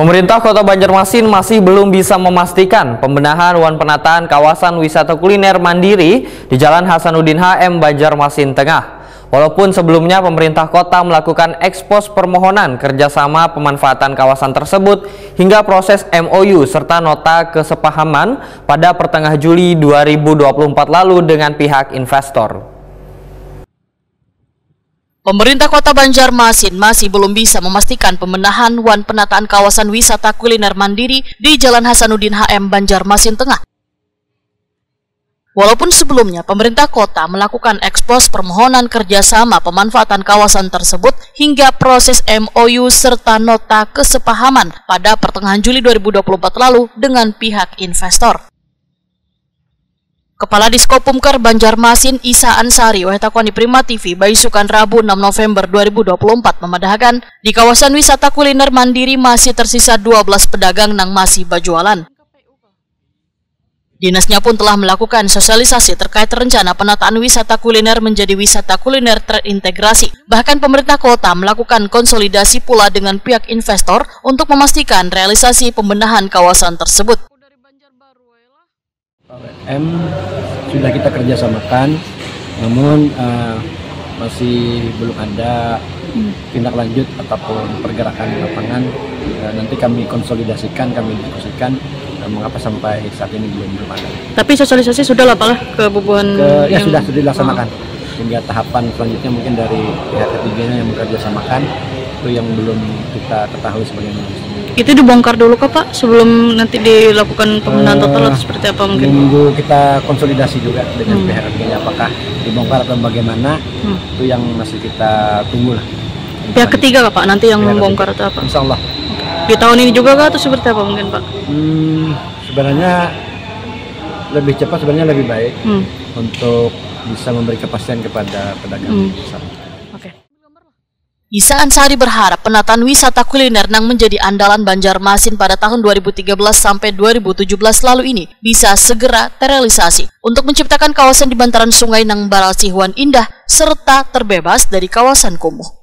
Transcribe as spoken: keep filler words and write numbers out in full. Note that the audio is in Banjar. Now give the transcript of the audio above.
Pemerintah Kota Banjarmasin masih belum bisa memastikan pembenahan wan penataan kawasan wisata kuliner mandiri di Jalan Hasanuddin H M Banjarmasin Tengah. Walaupun sebelumnya pemerintah kota melakukan ekspos permohonan kerjasama pemanfaatan kawasan tersebut hingga proses M O U serta nota kesepahaman pada pertengahan Juli dua ribu dua puluh empat lalu dengan pihak investor. Pemerintah Kota Banjarmasin masih belum bisa memastikan pembenahan wan penataan kawasan wisata kuliner mandiri di Jalan Hasanuddin H M Banjarmasin Tengah. Walaupun sebelumnya pemerintah kota melakukan ekspos permohonan kerjasama pemanfaatan kawasan tersebut hingga proses M O U serta nota kesepahaman pada pertengahan Juli dua ribu dua puluh empat lalu dengan pihak investor. Kepala Diskopumker Banjarmasin Isa Ansari wahtakuan di Prima T V baisukan Rabu enam November dua ribu dua puluh empat memadahakan di kawasan wisata kuliner mandiri masih tersisa dua belas pedagang nang masih berjualan. Dinasnya pun telah melakukan sosialisasi terkait rencana penataan wisata kuliner menjadi wisata kuliner terintegrasi. Bahkan pemerintah kota melakukan konsolidasi pula dengan pihak investor untuk memastikan realisasi pembenahan kawasan tersebut. M sudah kita kerjasamakan, namun uh, masih belum ada tindak lanjut ataupun pergerakan di lapangan. Uh, nanti kami konsolidasikan, kami diskusikan uh, mengapa sampai saat ini belum belum ada. Tapi sosialisasi sudah lah, Pak, lah, ke bubuhan ke, ya yang... sudah sudah dilaksanakan. Oh. Sehingga tahapan selanjutnya mungkin dari pihak ketiganya yang bekerja samakan itu yang belum kita ketahui sebagaimana. Itu dibongkar dulu kah, Pak, sebelum nanti dilakukan pembenahan uh, total atau seperti apa mungkin? Nunggu kita konsolidasi juga dengan hmm. pihak ketiganya apakah dibongkar atau bagaimana hmm. itu yang masih kita tunggu lah. Pihak ketiga kah, Pak, nanti yang pihak membongkar ketiga. Atau apa? Insya Allah. Di tahun ini juga kah atau seperti apa mungkin, Pak? Hmm, sebenarnya lebih cepat sebenarnya lebih baik hmm. untuk bisa memberi kepastian kepada pedagang hmm. Oke. Isa Ansari berharap penataan wisata kuliner nang menjadi andalan Banjarmasin pada tahun dua ribu tiga belas sampai dua ribu tujuh belas lalu ini bisa segera terrealisasi untuk menciptakan kawasan di bantaran sungai nang barasih wan indah serta terbebas dari kawasan kumuh.